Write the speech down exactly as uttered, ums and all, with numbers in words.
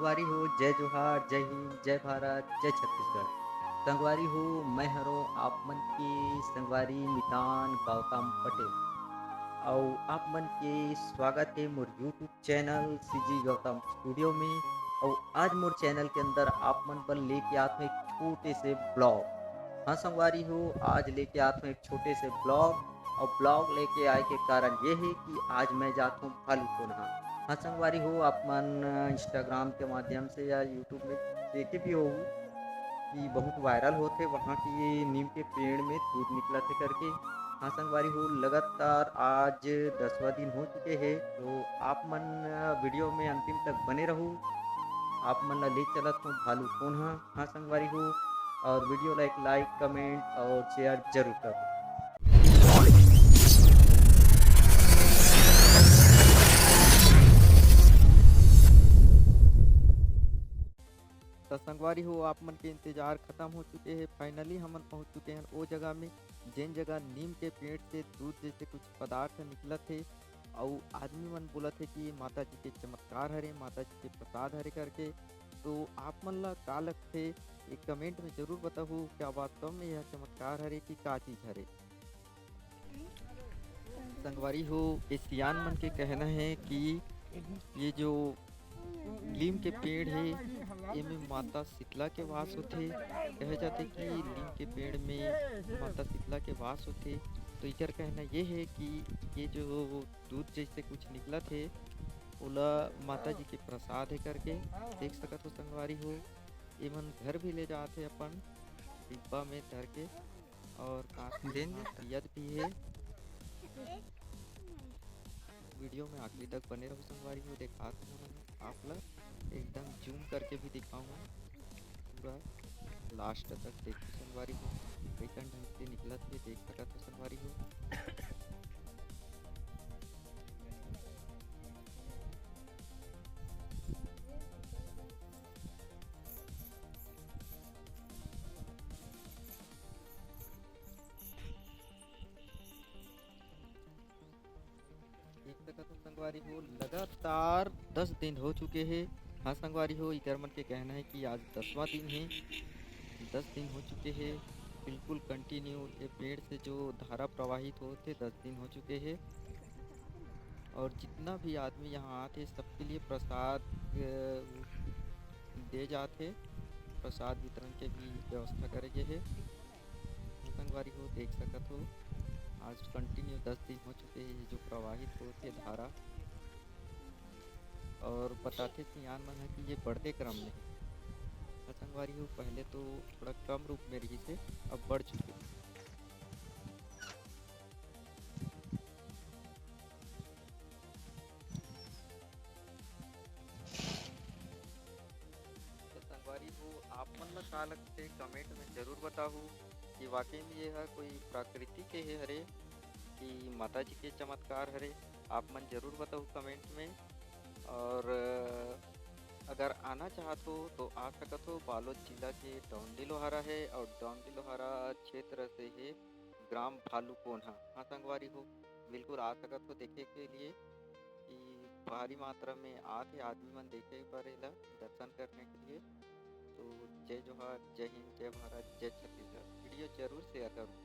संगवारी हो, जय जोहार, जय हिंद, जय भारत, जय छत्तीसगढ़। संगवारी हो, मैं हरों आप मन के संगवारी मितान गौतम पटेल। अउ आप मन के स्वागत हे मोर YouTube channel CG Gautam studio में। अउ आज मोर चैनल के अंदर आप मन बर लेके आत हूँ एक छोटे से ब्लॉग। हाँ संगवारी हो, आज लेके आत हूँ एक छोटे से ब्लॉग। अउ ब्लॉग लेके आए के कारण ये है कि आज मैं जात हूँ भालू कोनहा। हाँ संगवारी हो, आप मन Instagram के माध्यम से या YouTube में देखे भी हो कि बहुत वायरल होथे वहाँ की ये नीम के पेड़ में दूध निकलथे करके। हाँ संगवारी हो, लगातार आज दसवां दिन हो चुके हे, तो आप मन वीडियो में अंतिम तक बने रहू। आप मन ला ले चलत हूँ भालू कोनहा। हाँ संगवारी हो, और वीडियो ला एक लाइक, कमेंट और शेयर जरूर करो। त संगवारी हो, आप मन के इंतजार खत्म हो चुके हे। फाइनली हमन पहुंच चुके हन ओ जगह में, जेन जगह नीम के पेड़ से दूध जैसे कुछ पदार्थ निकलत हे, अउ आदमी मन बोलत हे कि माता जी के चमत्कार हरे, माता जी के प्रसाद हरे करके। तो आप मन ला का लगथे, एक कमेंट में जरूर बताहू, क्या वास्तव में यह चमत्कार हरे कि का चीज हरे? संगवारी हो, ए सियान मन के कहना है कि ये जो लीम के पेड़ है, एमे माता शीतला के वास होथे। कहे जाथे कि लीम के पेड़ में माता शीतला के वास होथे। तो इकर कहना ये है कि ये जो दूध जैसे कुछ निकलत हे, ओला माता जी के प्रसाद है करके देख सकत हो संगवारी हो। एमन घर भी ले जात हे अपन डिब्बा में धर के, और साथ में देन यहाँ पियत भी हे। वीडियो में आखिरी तक बने रहू संगवारी हो, देखात हूँ मैं आप ला एकदम जूम करके भी दिखाऊंगा पूरा लास्ट तक। देखो संगवारी हो, कइसन ढंग से निकलत हे, देख सकत हो संगवारी हो। देख सकत हो संगवारी हो, लगातार दस दिन हो चुके हे। हाँ संगवारी हो, इकर मन के कहना है कि आज दसवां दिन हे, दस दिन हो चुके हे, बिल्कुल कंटिन्यू ये पेड़ से जो धारा प्रवाहित होत हे, दस दिन हो चुके हे। और जितना भी आदमी यहाँ आत हे, सबके लिए प्रसाद, अ, दे जात हे, प्रसाद वितरण के भी व्यवस्था करे गे हे। संगवारी हो, देख सकत हो, आज कंटिन्यू दस दिन हो चुके हे, ये जो प्रवाहित होत हे धारा। और बताथे सियान मन ह कि ये बढ़ते क्रम में हे। हाँ संगवारी हो, पहले तो थोड़ा कम रूप में रहिस हे, अब बढ़ चुके हे। तो संगवारी हो, आप मन ला का लगथे, कमेंट में जरूर बताहू कि वाकई में ये ह कोई प्राकृतिक हे हरे कि माता जी के चमत्कार हरे। आप मन जरूर बताहू कमेंट में। और, अ, अगर आना चाहत हो तो आ सकत हो। बालोद जिला के डौंडी लोहारा हे और डौंडी लोहारा क्षेत्र से हे ग्राम भालू कोन्हा। हाँ संगवारी हो, बिल्कुल आ सकत हो देखे के लिए कि भारी मात्रा में आत हे आदमी मन देखे बर एला, दर्शन करने के लिए। तो जय जोहार, जय हिंद, जय भारत, जय छत्तीसगढ़। वीडियो जरूर शेयर करो।